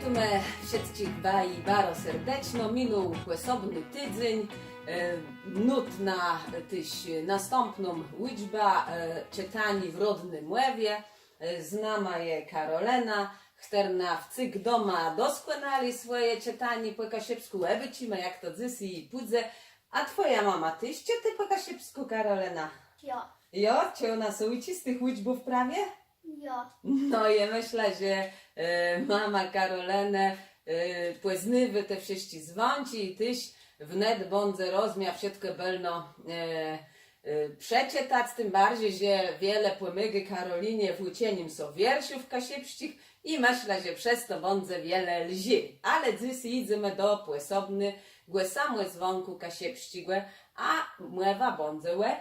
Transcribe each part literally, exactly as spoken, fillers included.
Më wszëtczich baro, baro serdeczno, minął pòsobny tidzéń, e, nót na téż nastãpną ùczbã, e, czëtaniô w rodny mòwie. E, z nama je Karolëna, chtërna wcyg doma doskònalô swòje czëtanié pò kaszëbskù, òbôczimë, jak to dzysô pùdze. A twòja mama téż czëtô pò kaszëbskù, Karolëna? Jo. Jo, czë òna sã ùczi z tëch ùczbów prawie? Jo. No, jô mëszlã, że, e, mama Karolënë, e, pòznôwô te wszëtczé zwãczi i téż wnet bãdze rozmia wszëtkò bëlno, e, e, przeczëtac, tim barżi, że wiele pòmôgô Karolinie w ùczenim sã wierszów kaszëbsczich i mëszlã, że przez to bãdze wiele lżi. Ale dzysô jidzemë do pòsobnégò samòzwãkù kaszëbsczégò, a mòwa bãdze ò e,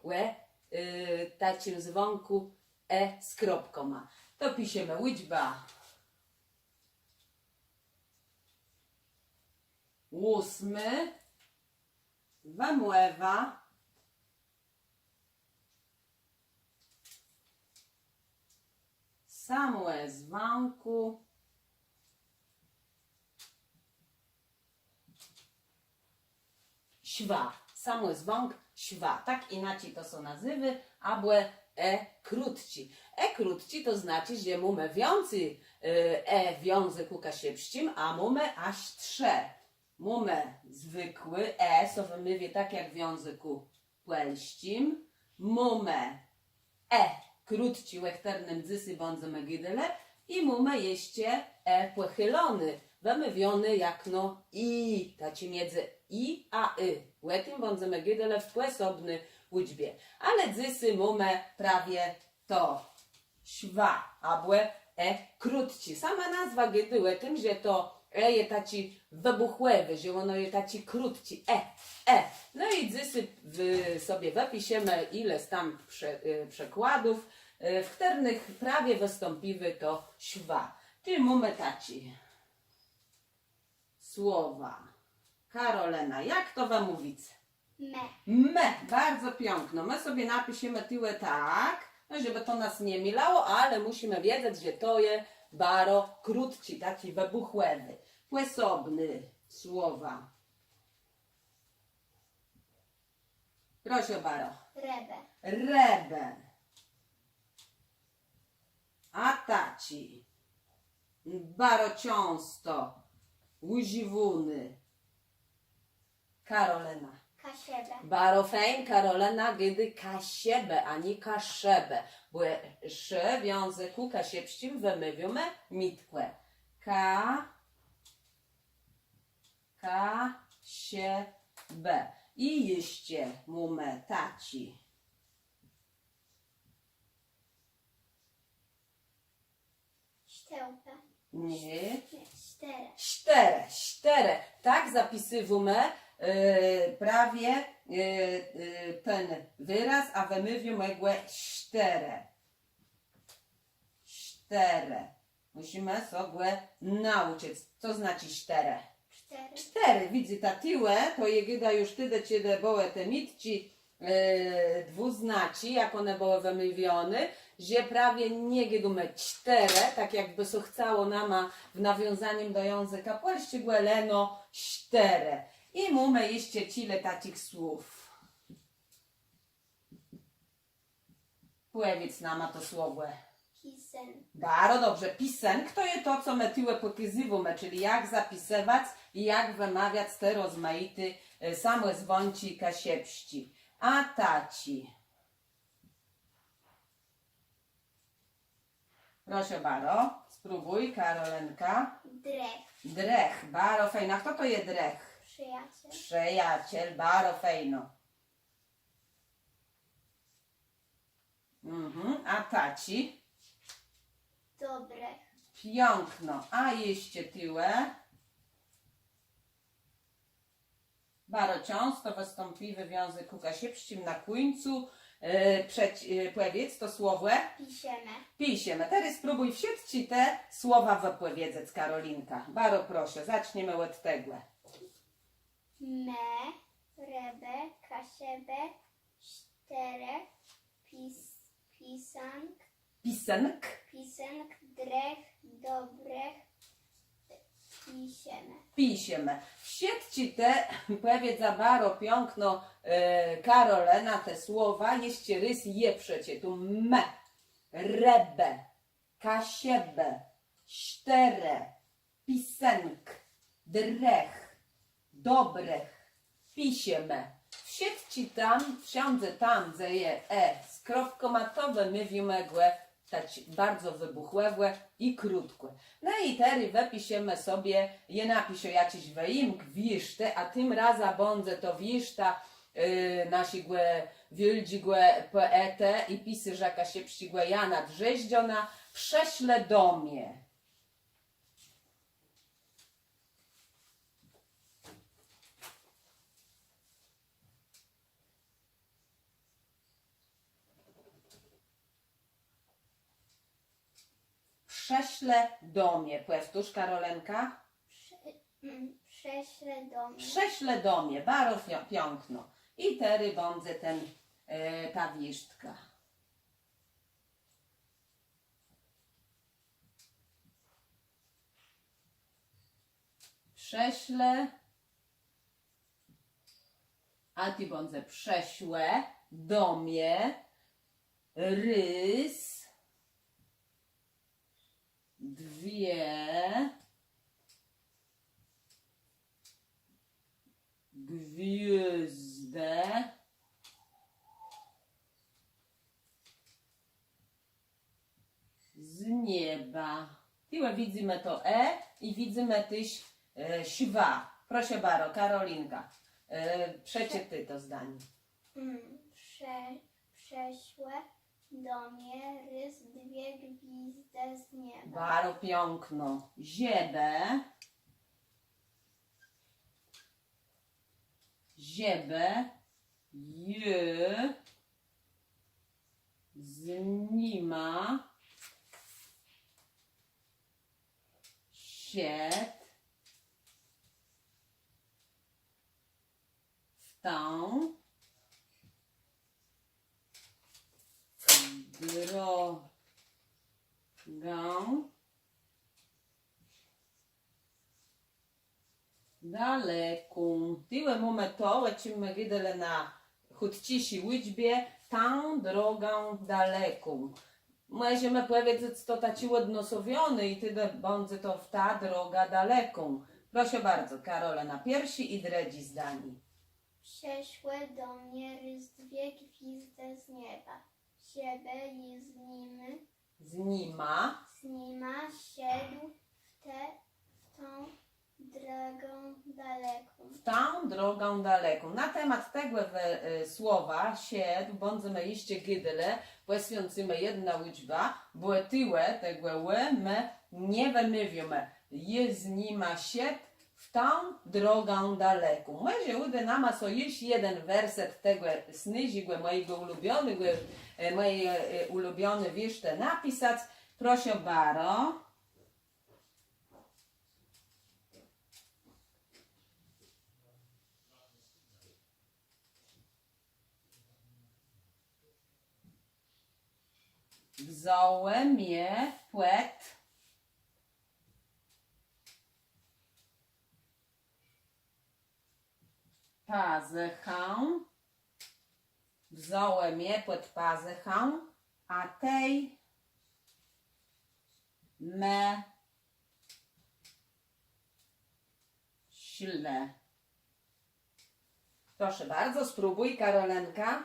ò, e, taczim zwãkù e z kropkama. To piszemë ùczbã ósmô, wëmòwa samòzwãkù szwa. Samòzwãk szwa. Tak jinaczi to sã nazéwô, abò e krótczi. E krótczi to znaczi, że mómë wiãcy, e, e w jãzëkù kaszëbsczim, a mómë jaż trzë. Mómë zwëkłé e, sã wëmôwiô tak jak w jãzëkù pòlsczim. Mómë e krótczi, ò chtërnym dzysô bãdzemë gôdelë, i mómë jeszcze e pòchiloné, wëmôwióné jakno i, taczé midzë i a y. Ò tim bãdzemë gôdelë w pòsobny ùczbie. Ale dzysô mómë prawie to. Szwa, abò e krótczi. Sama nazwa gôdô ò tim, że to e je taczé wëbùchòwé, że òno je taczé krótczé. E, e. No i dzysô w-, sobie wëpiszemë iles tam prze-, e, przëkładów, e, w chtërnëch prawie wëstãpiwô to szwa. Czëlë mómë taczé słowa. Karolëna, jak to wëmówic? Me. Me, bardzo piãkno. Më sobie napiszemë tuwò tak, no, żebë to nas nie milało, ale mùszimë wiedzec, że to je baro krótczé, taczé wëbùchòwé. Pòsobné słowa. Proszã baro. Rëbë. Rëbë. A taczé baro czãsto ùżiwóné. Karolëna. Kaszëbë. Baro fejn, Karolëna gôdô Kaszëbë, a nié Kaszëbë, bò sz w jãzëkù kaszëbsczim wëmôwiómë mitkò. Ka-, Kaszëbë. I jeszcze mómë taczé. Ształpë. Nié. Nié, sztërë. Sztërë, sztërë. Tak zapisywómë, e, prawie, e, e, ten wëraz, a wëmôwiómë gò sztërë. Sztërë. Mùszimë so gò naùczëc. Co znaczi sztërë? Sztërë. Sztërë, widzyta, tuwò, to je gôdóné ju tedë, czedë bëłë te mitczi, e, dwùznaczi, jak òne bëłë wëmôwióné, że prawie nie gôdómë sztërë, tak jakbë sã chcało nama w nawiązanim do jãzëka pòlsczégò, leno sztërë. I mómë jeszcze czile taczich słów. Pòwiédz nama to słowò. Pisënk. Baro dobrze. Pisënk to je to, co më tuwò pòkazywómë, czëlë jak zapisëwac i jak wëmawiac te rozmajité, e, samòzwãczi kaszëbsczé. A taczé. Proszã baro, spróbùj, Karolënka. Drëch. Drëch, baro fejn. A chto to je drëch? Przëjacel. Przëjacel, baro fejno. Mhm, a taczé? Dobri. Piãkno. A jeszcze tuwò. Baro czãsto wëstãpiwô w jãzëkù kaszëbsczim na kùńcu, e, przec-, e, pòwiédz to słowò. Piszemë. Piszemë. Terô spróbùj wszëtczé te słowa wëpòwiedzec, Karolinka. Baro proszã, zaczniemë òd tegò. Me, rëbë, Kaszëbë, sztërë, pis-, pisënk. Pisënk. Pisënk, drëch, dobrëch, Piszemë. Piszemë. Wszëtczé te, pòwiedza baro piãkno, e, Karolëna, te słowa, jesz rôz je przeczëtóm. M, rëbë, Kaszëbë, sztërë, pisënk, drëch, dobrëch, piszemë. Wszëtczé tam, wszãdze tam, dze je e z kropkama, to wëmówimë gò tak baro wëbùchòwò i krótkò. No i terô wëpiszemë sobie, jô napiszã jaczis wëjimk wiérztë, a tim razã bãdze to wiérzta, e, naszégò wiôldżégò pòetë i pisôrza kaszëbsczégò Jana Drzéżdżóna, Przëszlë do mie. Przëszlë do mie. Pòwtórz, Karolënka. Prze-, mm, przëszlë do mie. Przëszlë do mie. Baro fiã-, piãkno. I terô bãdze ten, e, ta wiérztka. Przëszlë. A tu bãdze przëszłë do mie rôz dwie gwiôzdë z nieba. Tuwò widzymë to e i widzymë téż, e, szwa. Proszã baro, Karolinka. E, przeczëtôj to zdanié. Mm, prze-, przëszłë do mie rôz dwie gwiôzdë z nieba. Baro piãkno. Żebë, żebë jô z nima szedł w tã drogã daleką. Tuwò mómë to, ò czim më gôdelë na chùtczészi ùczbie, tã drogã daleką. Mòżemë pòwiedzec to taczé òdnosowioné i tedë bãdze to w tã drogã daleką. Proszã baro, Karolëna, pierszé i drëdżé zdanié. Przëszłë do mie rôz dwie gwiôzdë z nieba, żebë jô z nima Z nima. Z nima szedł w tã, w tã drogã daleką. W tã drogã daleką. Na temat tegò we, e, słowa szedł bãdzemë jesz gôdelë, pòswiãcymë jedną ùczbã, bò tuwò tegò ò më nie wëmôwiómë. Jô z nima szedł w tã drogã daleką. Mòże ùdô nama sã jesz jeden werset tegò snôżégò, mòjégò ùlubionégò, e, mòji, e, ùlubiony wiérztë napisac. Proszã baro. Wzãłë mie pòd pazëchã. Wzãłë mie pòd pazëchã, a tej më szlë. Proszã baro, spróbùj, Karolinka.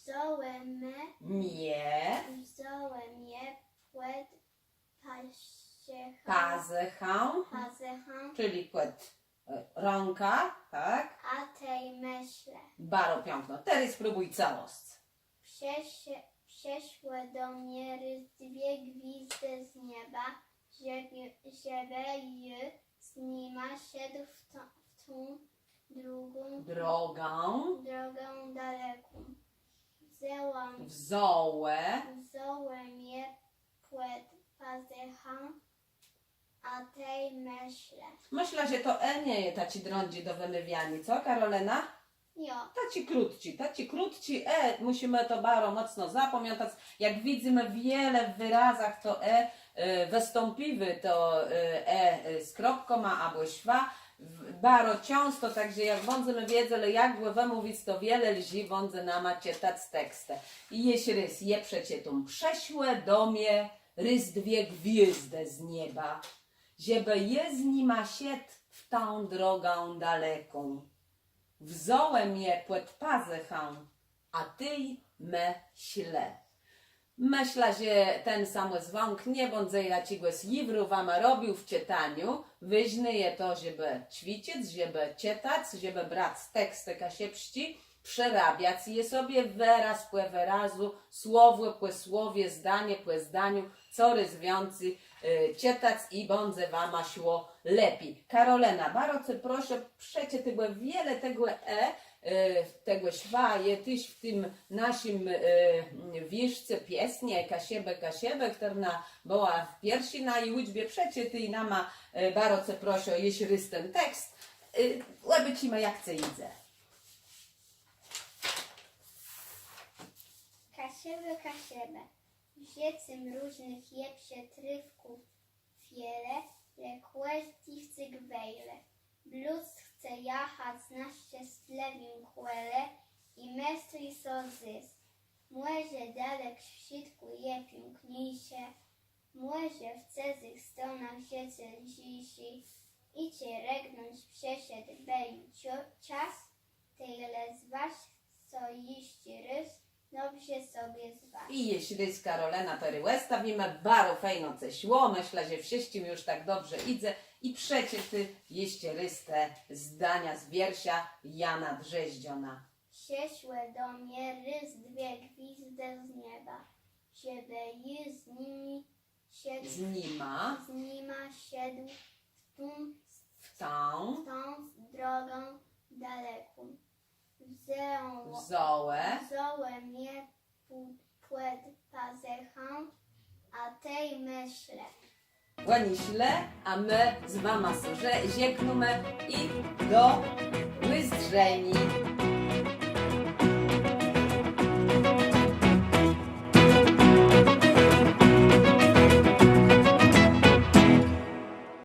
Wzãłë mie. Mie. Wzãłë mie pòd pazëchã. Pazëchã. Pazëchã. Czyli pòd, e, rãkã, tak? A tej më szlë. Baro piãkno. Terô spróbùj całosc. Przësz-, przëszłë do mie rôz dwie gwiôzdë z nieba, żebë, żebë jô z nima szedł w tã, w tã drogã. Drogã. Drogã daleką. Wzãłë. Wzãłë. Wzãłë mie pòd pazëchã, a tej më szlë. Mëszlã, że to e nie je taczé drãdżé do wëmôwianiô, co, Karolëna? Jo. Taczi krótczi, taczi krótczi e, mùszimë to baro mòcno zapamiãtac. Jak widzymë, wiele w wërazach to e, e, wëstãpùje to, e, e, e, z kropkama abò szwã, w-, baro czãsto, tak że jak bãdzemë wiedzelë, jak gò wëmówic, to wiele lżi bãdze nama czëtac tekstë. I jesz rôz, jô przeczëtóm. Przëszłë do mie rôz dwie gwiôzdë z nieba, żebë jô z nima szedł w tã drogã daleką. Wzãłë mie pòd pazëchã, a tej më szlë. Mëszlã, że ten samòzwãk nie bãdze jaczégòs jiwru wama robił w czëtaniu. Wôżné je to, żebë cwiczëc, żebë czëtac, żebë brac tekstë kaszëbsczé, przerabiac je sobie wëraz pò wërazu, słowò pò słowie, zdanié pò zdaniu, corôz wiãcy, e, czëtac i bãdze wama szło lepi. Karolëna, baro ce proszã, przeczëtôj, bò wiele tegò e, e, tegò szwa je téż w tim naszim, e, wiérzce piesnie Kaszëbë, Kaszëbë, chtërna bëła w pierszi naji ùczbie. Przeczëtôj nama, e, baro ce proszã, jesz rôz ten tekst. E, òbôczimë, jak ce jidze. Kaszëbë, Kaszëbë. W żëcym różnëch je przëtrôfków wiele, le kòżdi wcyg wejle. Blós chce jachac na szczestlëwim kòle i mësli so zôs: Mòże dalek w swiatkù je piãkniészé, mòże w cëzëch stronach żëcé lżészé, i czë rëgnąc przeszedł bë jim czo-, czas, tej le zważ so jesz rôz, dobrze sobie zważ. I jesz rôz, Karolëna, terô òstawimë, baro fejno ce szło, mëszlã, że wszëtczim ju tak dobrze jidze. I przeczëtôj jesz rôz te zdania z wiersza Jana Drzéżdżona. Przëszłë do mie rôz dwie gwiôzdë z nieba, żebë jô z nimi szedł, z nima, z nima szedł w tą, w tã, w tã drogã daleką. Wzãłë, wzãłë, wzãłë mie pò-, pòd pazëchã, a tej më szlë. Òni szlë, a më z wama sã że-, żegnómë i do ùzdrzeniô.